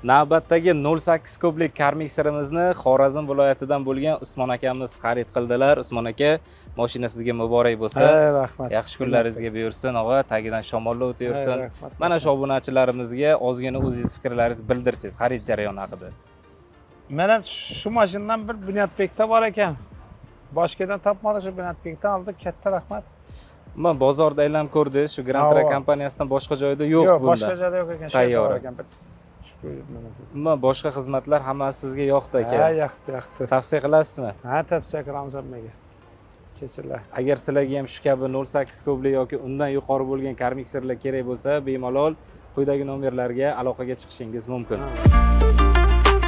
Navbatdagi 0,8 kublik karmikserimizni Xorazm viloyatidan bo'lgan Usmon akamiz xarid qildilar. Usmon aka, mashina sizga muborak bo'lsin. Ha, rahmat. Yaxshi kunlaringizga buyursin, og'a, tagidan shamollar o'taversin. Ha, rahmat. Mana shu obunachilarimizga ozgina o'zingiz fikrlaringizni bildirsangiz xarid jarayoni haqida. Men ham shu mashinadan bir Bunyodbekda bor ekan. Boshqadan topmadik, shu Bunyodbekdan oldik. Katta rahmat. Umuman bozorda aylanib ko'rdingiz, shu Grand Truck Ava. kompaniyasidan boshqa joyda yo'q Yo'q, bunda. boshqa joyda yo'q ekan. Shu yerda Tayyor. bor ekan. Bir shu nimasi. Umuman boshqa xizmatlar hammasi sizga yoqdi, aka. Ha, yoqdi, yoqdi. Tavsiya qilasizmi? Ha, tavsiya qilamiz hammaga. Kelsinlar. Agar sizlarga ham shu kabi 0,8 kubli yoki undan yuqori bo'lgan karmikserlar kerak bo'lsa, bemalol quyidagi nomerlarga aloqaga chiqishingiz mumkin. Ha.